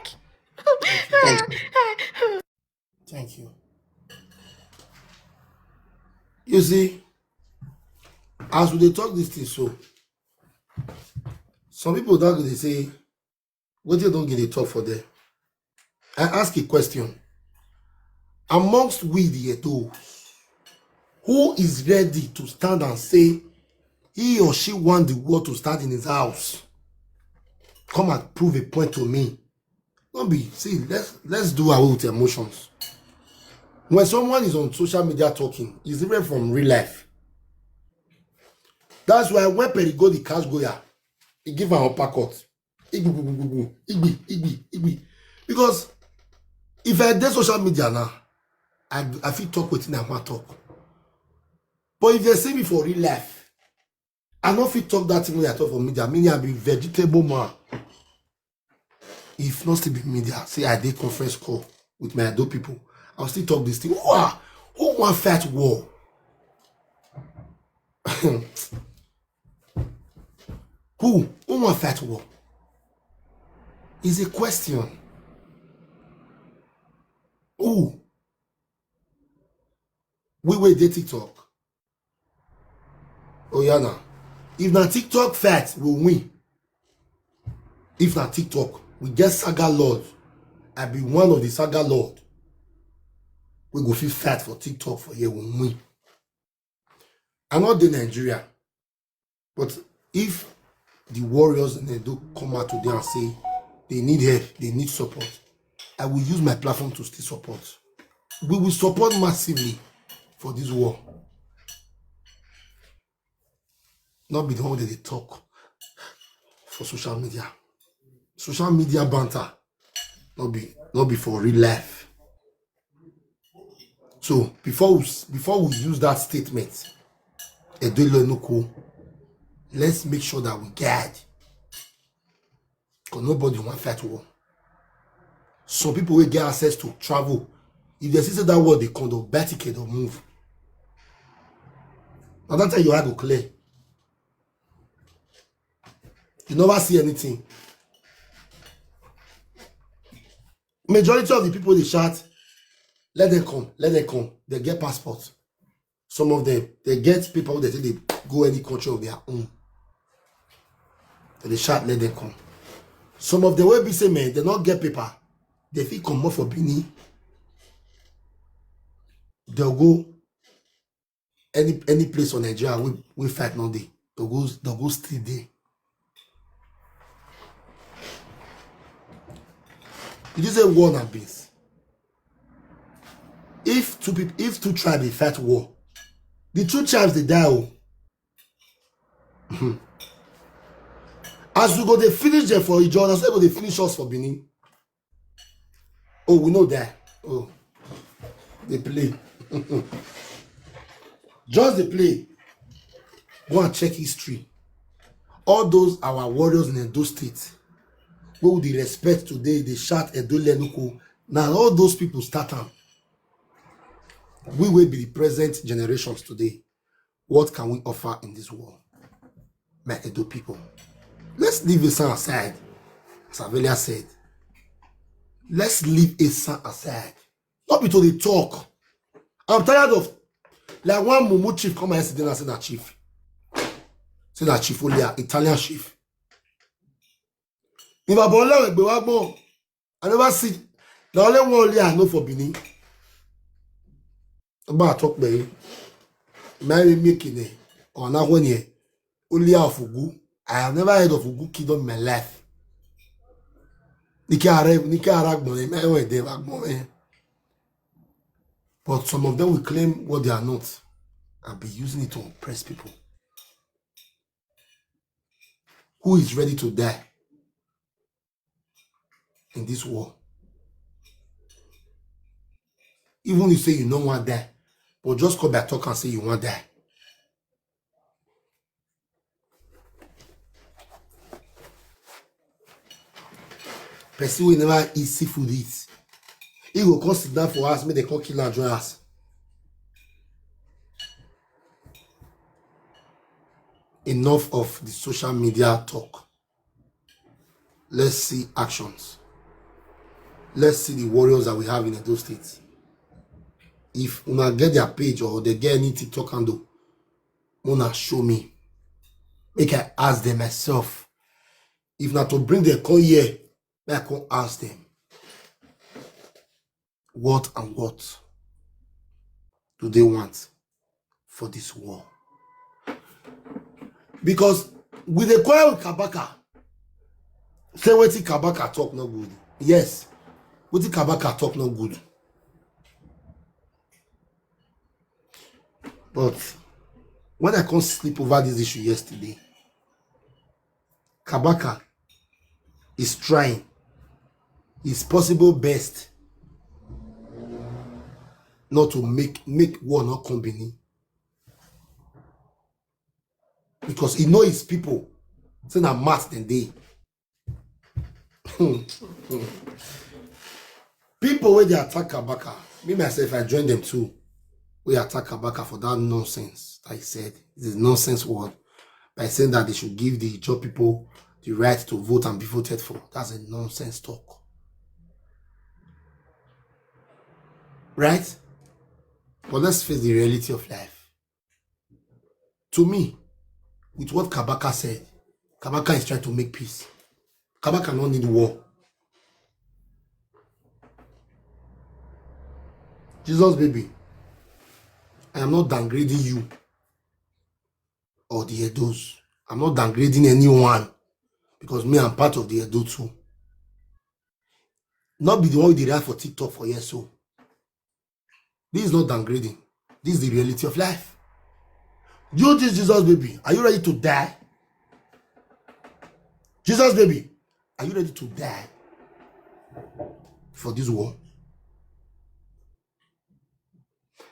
Thank you. You see, as we dey talk this thing, so some people don't they say, what they don't get a talk for them. I ask a question. Amongst we the Edo, who is ready to stand and say he or she want the war to start in his house? Come and prove a point to me. Don't be, see, let's let's do away with emotions. When someone is on social media talking, it's different from real life. That's why when Perry go the cash goya, he give an uppercut. Igbi, igbi, igbi, igbi, igbi. Because if I dey social media now, I I fit talk wetin I wan talk. But if they see me for real life, I no fit talk that thing wey I talk for media. Meaning I be vegetable man. If not still be media, say I dey conference call with my Edo people, I'll still talk this thing. Who are who wan fight war? Who who wan fight war? Is a question. Who? We wey dey TikTok. Oh yeah, now. If na TikTok fight, we win. If na TikTok, we get saga lord. I be one of the saga lord. We go fit fight for TikTok for here, we win. I no dey Nigeria, but if the warriors in Edo come out today and say they need help, they need support, I will use my platform to still support. We will support massively for this war. Not be the one that they talk for social media. Social media banter, not be not be for real life. So before we s- before we use that statement, Edo Ilonoko, let's make sure that we guard. Because nobody want fight war. Some people will get access to travel. If they see say that war, they come, they'll buy ticket or move. Now that time your eye go clear. You never see anything. Majority of the people they shout, let them come, let them come. They get passport. Some of them, they get people wey they say they go any country of their own. So they shout, let them come. Some of the way we say, man, they not get paper. They fit come more for Benin. They'll go any any place on Nigeria. We we fight no day. They'll go they'll go stay there. It is a war and peace. If two people, if two tribes dey fight war, the two tribes dey die. Oh. As we go, they finish them for Ijo, na so they go they finish us for Benin. Oh, we know that. Oh, They play. Just they play. Go and check history. All those our warriors in Edo State, who we dey respect today, they shout Edo Lenuko. Now all those people start am. We will be the present generations today. What can we offer in this world? My Edo people, let's leave Esan aside. As Avelia said, let's leave Esan aside. Not be to dey talk. I'm tired of, like, one mumu chief come yesterday and say na chief. Say na chief Olia, Italian chief. If I bole we gbe wa gbon, I never see. Na only one Olia I know for Benin. About talk, baby. My making it. Or not when ye. Olia of Ugu. I have never heard of Ugu kingdom in my life. Nike Arab, Nike Arab money, my way they back money. But some of them will claim what they are not and be using it to oppress people. Who is ready to die in this war? Even you say you no wan die, but just come by talk and say you wan die. Person wey never eat seafood eat, he go come sit down for house, make dem come kill am join house. Enough of the social media talk. Let's see actions. Let's see the warriors that we have in Edo State. If una get their page or they get any TikTok handle, una show me. Make I ask them myself. If not to bring them come here, make I come ask them. What and what do they want for this war? Because with the quarrel with Kabaka, say wetin Kabaka talk no good. Yes, wetin Kabaka talk no good. But when I come sleep over this issue yesterday, Kabaka is trying his possible best not to make make war not come Benin, because he know his people. Say na mass dem dey. People wey dey attack Kabaka, me myself, I join them too. We attack Kabaka for that nonsense that he said. It's a nonsense word by saying that they should give the Ijaw people the right to vote and be voted for. That's a nonsense talk. Right? But let's face the reality of life. To me, with what Kabaka said, Kabaka is trying to make peace. Kabaka no need war. Jesus baby, I am not downgrading you or the Edos. I'm not downgrading anyone, because me, I'm part of the Edo too. Not be the one with the right for TikTok for years so. This is not downgrading. This is the reality of life. You, this Jesus baby, are you ready to die? Jesus baby, are you ready to die for this war?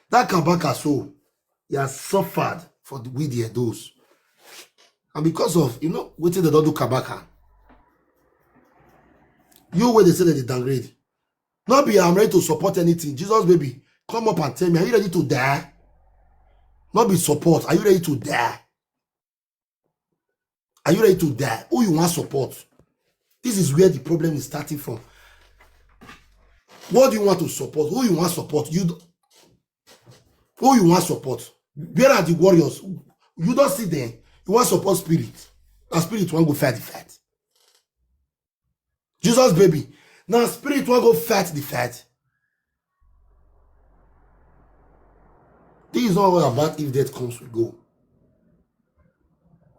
That Kabaka so, he has suffered for the, with the Edos. And because of, you know, wetin dem don do Kabaka. You wey dey say dem dey downgrade. No be I'm ready to support anything. Jesus baby, come up and tell me, are you ready to die? No be support. Are you ready to die? Are you ready to die? Who you want support? This is where the problem is starting from. What do you want to support? Who you want support? You d- who you want support? Where are the warriors? You don't see them. You want support spirit. And spirit won't go fight the fight. Jesus baby. Now spirit won't go fight the fight. This is not all about if death comes, we go.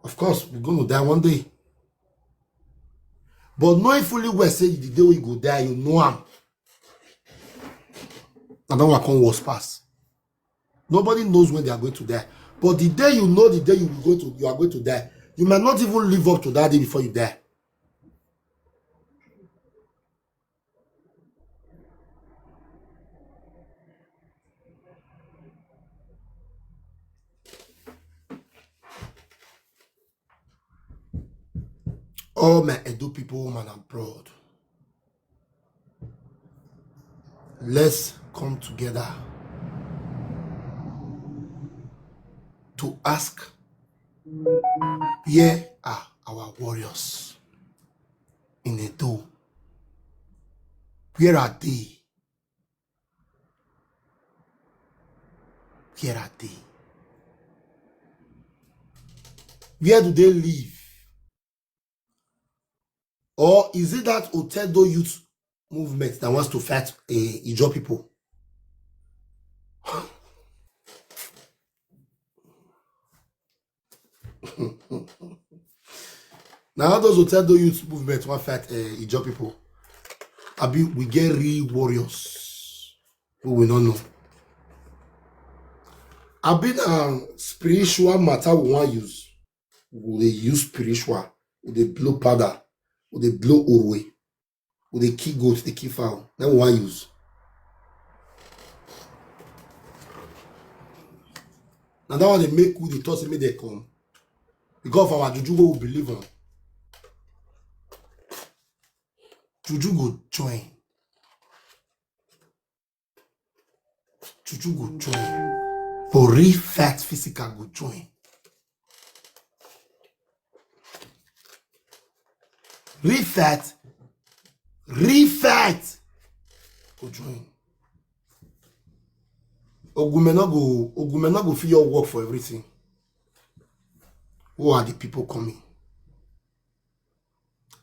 Of course, we're going to die one day. But knowing fully well, say the day we go die, you know am. I don't want come worse pass. Nobody knows when they are going to die. But the day you know, the day you are going to you are going to die, you might not even live up to that day before you die. All my Edo people, home and abroad, let's come together to ask, where are our warriors in Edo? Where are they? Where are they? Where do they live? Or is it that Otedo youth movement that wants to fight uh, Ijaw people? Now, how does Otedo youth movement want fight uh, Ijaw people? Abi, we get real warriors who we don't know. Abi, um, spiritual matter we want use. We dey use spiritual. We dey blow powder. We dey blow orwe. We dey kill goat, dey kill fowl. Then we want use. Now that one they make we the thought say make they come. Because of our juju go believe on. Juju go join. Juju go join. But real fight physical go join. Real fight, real fight go join. Ogume no go, Ogume no go fit your work for everything. Who are the people coming?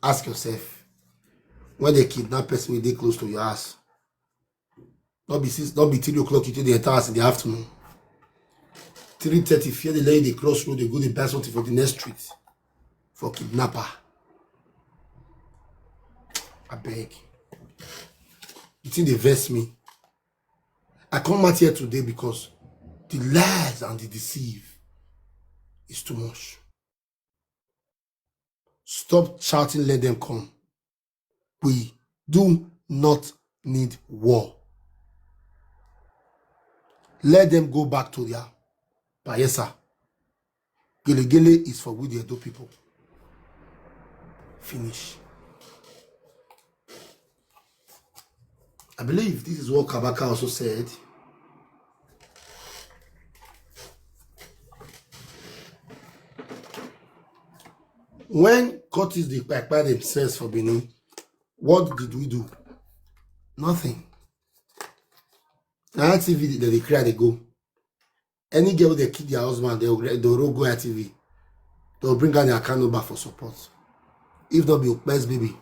Ask yourself. When they kidnap person, wey dey close to your house, not be six, not be three o'clock you take the entire house in the afternoon. Three thirty, fear the lady dey cross road, they go dey buy something for the next street for kidnapper. I beg. The thing dey vex me. I come out here today because the lies and the deceive is too much. Stop shouting, let them come. We do not need war. Let them go back to their Bayelsa. Gelegele is for we the Edo people. Finish. I believe this is what Kabaka also said. When courtists dey kpai kpai themselves for Benin, what did we do? Nothing. Na T V dem dey cry dey go. Any girl wey dey kill their husband, they will, they will go T V. They will bring out their account number for support. If not be Okpes baby,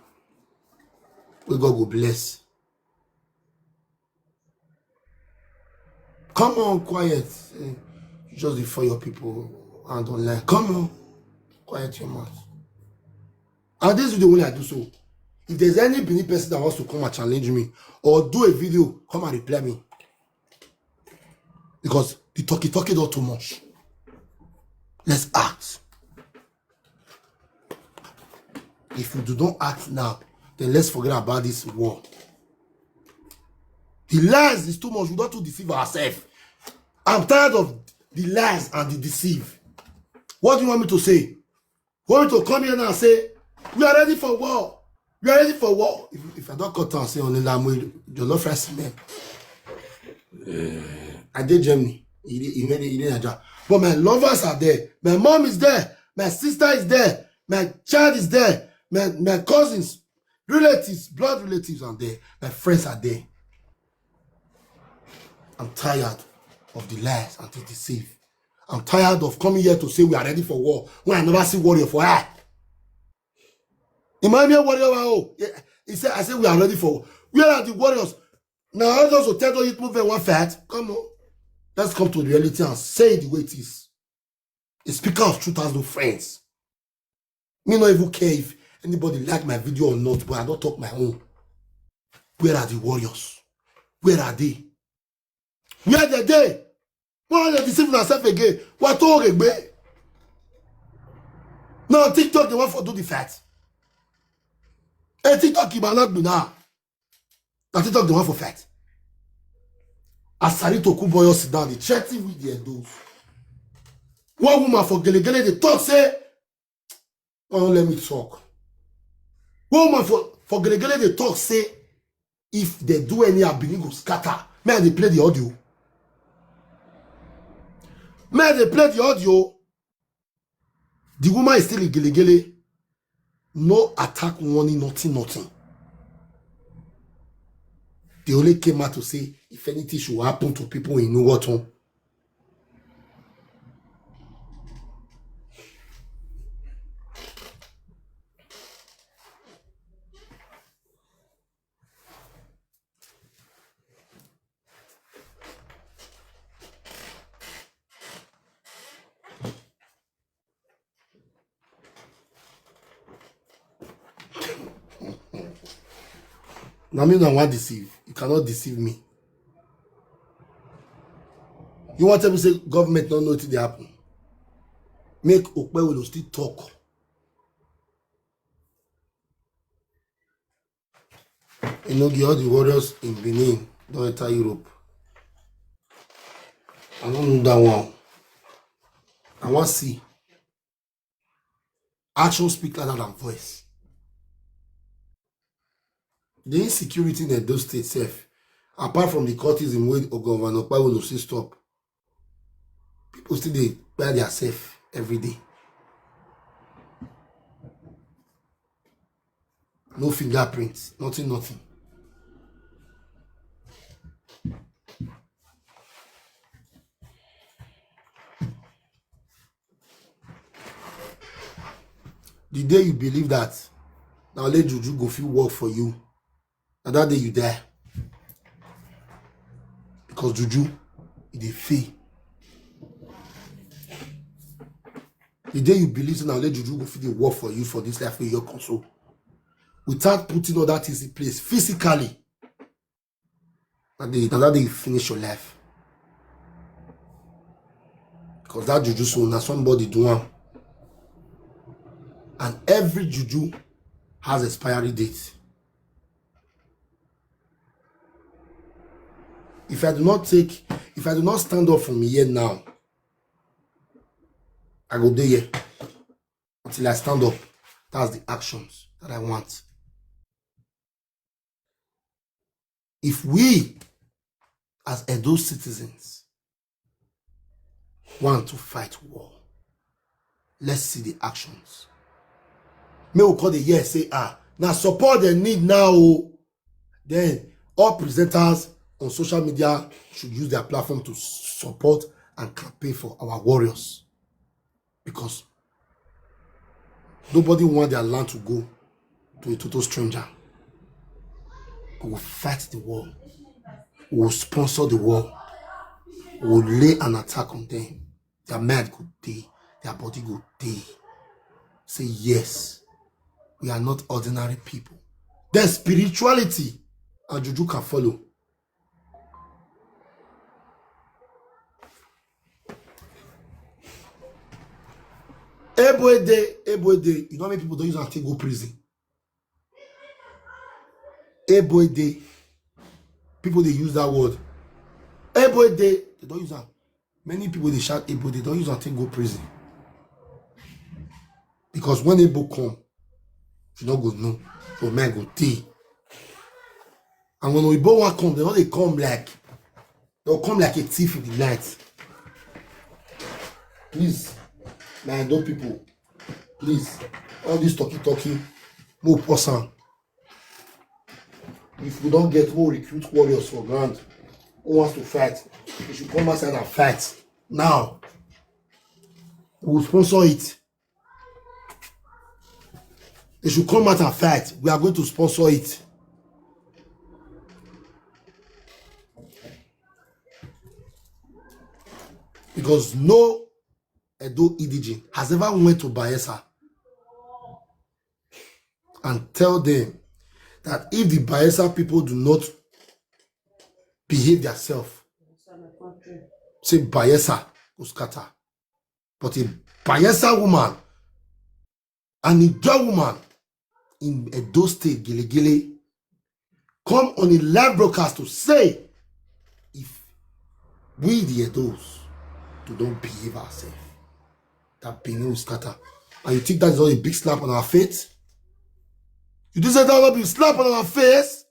we God go bless. Come on, quiet. Eh, you just dey for your people and online. Come on, quiet your mouth. And this is the way I do so. If there's any Benin person that wants to come and challenge me or do a video, come and reply me. Because the talky talky don too much. Let's act. If we do not act now, then let's forget about this war. The lies is too much. We don't to deceive ourselves. I'm tired of the lies and the deceive. What do you want me to say? Want me to come here now and say, we are ready for war? We are ready for war. If, if I don't cut and say only Lamwe, your love friends, man. I did Germany. He did, he made it, he did a job. But my lovers are there. My mom is there. My sister is there. My child is there. My, my cousins, relatives, blood relatives are there. My friends are there. I'm tired of the lies and the deceit. I'm tired of coming here to say we are ready for war when I never see warrior for her. Imagine warrior, oh, yeah, he said, I said we are ready for war. Where are the warriors? Now all those who tell you movement one fight. Come on, let's come to reality and say the way it is. A speaker of truth has no friends. Me not even care if anybody like my video or not, but I don't talk my own. Where are the warriors? Where are they? Where are they? Why are they deceiving ourselves again? What talk again? Now TikTok they want for do the fight. Hey, TikTok you not do now. Now TikTok they want for fight. Asari Tokuboyo sit down, they threaten with their doors. One woman for Gelegele, they talk say, oh, let me talk. One woman for, for Gelegele dey talk say if they do any, Benin go scatter. May I dey play the audio? May I dey play the audio? The woman is still in Gelegele. No attack, warning, nothing, nothing. They only came out to say if anything should happen to people in Nuwoton. Now me no wan deceive. You cannot deceive me. You wan tell me say government no know wetin dey happen? Make Okpewolo still talk. You know, all the warriors in Benin don enter Europe. I no know that one. I wan see. Action speak louder than voice. The insecurity in Edo State sef, apart from the cultism wey Governor Okpewolo still stop, people still dey kpai their self every day. No fingerprints, nothing, nothing. The day you believe that na only juju go fit work for you, na that day you die. Because juju, e dey fail. The day you believe say na only juju go fit dey work for you for this life wey you come so, without putting other things in place physically, na that day, na that day you finish your life. Because that juju so na somebody do am. And every juju has expiry date. If I do not take, if I do not stand up from here now, I go dey here until I stand up. That's the actions that I want. If we, as Edo citizens, want to fight war, let's see the actions. Make we come dey hear say, ah, na support dem need now o. Then all presenters on social media should use their platform to support and campaign for our warriors. Because nobody want their land to go to a total stranger. We will fight the war. We will sponsor the war. We will lay an attack on them. Their mind go dey, their body go dey. Say, yes, we are not ordinary people. Then spirituality and juju can follow. Ebo ede, ebo ede, you know how many people don use am take go prison? Ebo ede, people dey use that word. Ebo ede, they don use am. Many people dey shout ebo, they don use am take go prison. Because when ebo come, you no go know, your mind go dey. And when oyibo wan come, they no dey come like, they'll come like a thief in the night. Please, my Edo people, please, all this talky talky, mo pause am. If we don get, we recruit warriors for ground. Who wants to fight? You should come outside and fight now. We will sponsor it. They should come out and fight. We are going to sponsor it. Because no Edo indigene has ever went to Bayelsa and tell them that if the Bayelsa people do not behave themselves, say Bayelsa go scatter. But a Bayelsa woman, an Ijaw woman in Edo State, Gelegele, come on a live broadcast to say if we the Edos do not behave ourselves, that Benin will scatter. And you think that is not a big slap on our faith? You do say that will be slap on our face?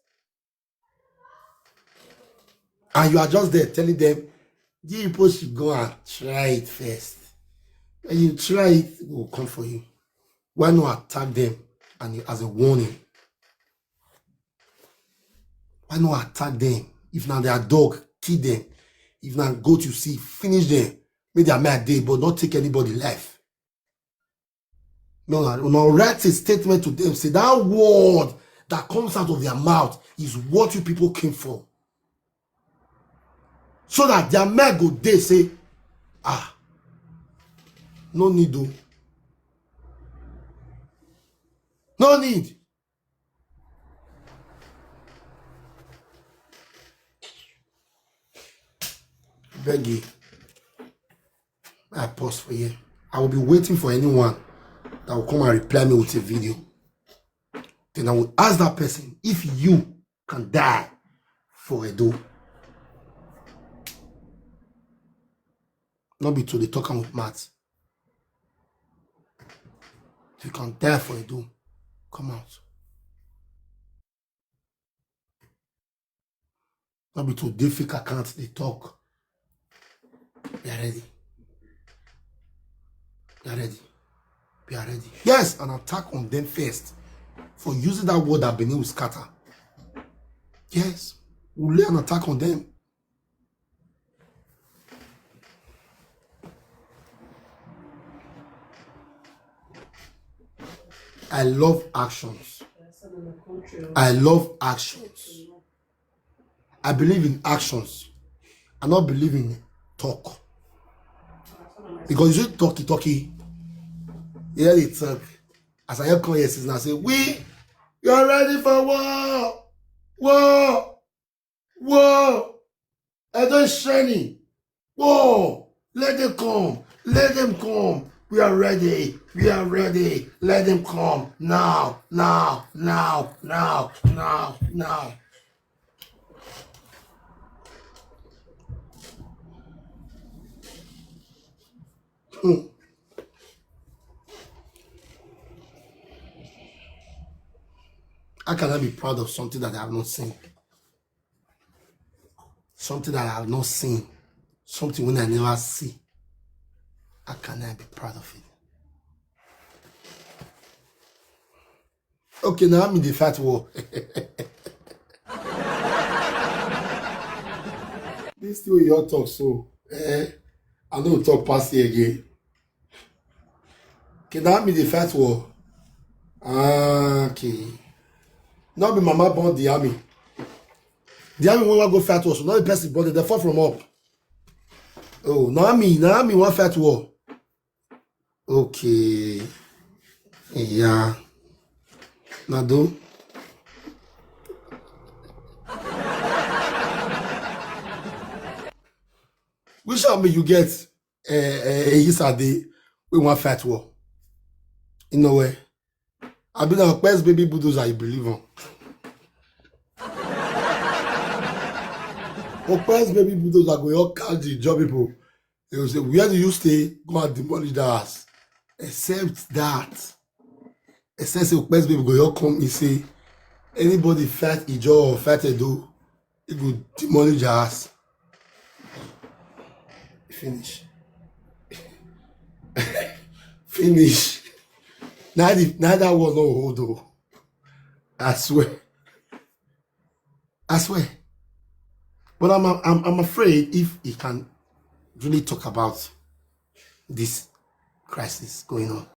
And you are just there telling them, "You people should go and try it first. When you try it, we will come for you." Why not attack them and you, as a warning? Why not attack them? If now their dog, kill them. If now goat, you see, finish them. Make their mind day, but not take anybody life. No, no, no, write a statement to them. Say that word that comes out of their mouth is what you people came for. So that their mind go, they say, "Ah, no need, though. No need." Beg you. I pause for here. I will be waiting for anyone that will come and reply me with a video. Then I will ask that person if you can die for Edo. Not be to the talk with Matt. If you can die for Edo, come out. Not be to dey fake account, they talk. We are ready. We are ready. We are ready. Yes, an attack on them first. For using that word that Benin will scatter. Yes, we'll lay an attack on them. I love actions. I love actions. I believe in actions. I not believe in talk. Because you say talky talky. Yeah, they talk. As I hear come here since now, say, "We, you are ready for war. War. War. I don't shiny. War. Let them come. Let them come. We are ready. We are ready. Let them come. Now, now, now, now, now, now." Hmm. How can I be proud of something that I have not seen? Something that I have not seen. Something when I never see. How can I be proud of it? Okay, now I'm in the fight war. This thing you all talk so, eh? I no talk past here again. Okay, now I'm in the fight war. Ah, okay. Now be mama born the army. The army wey wan go fight war, so now the person born, they fall from up. Oh, now me, now me wan fight war. Okay. Yeah. Nado. Which army you get? Eh, eh, eh, Isade, we wan fight war. You know where? I be the best baby bulldozer you believe on. Okpes baby bulldozer go your catch the job people. They will say, "Where do you stay? Go and demolish that house." Except that, except say Okpes baby go your come, he say, "Anybody fight Ijo or fight Edo, he go demolish the house." Finish. Finish. Neither, neither was no hold though. I swear. I swear. But I'm, I'm, I'm afraid if he can really talk about this crisis going on.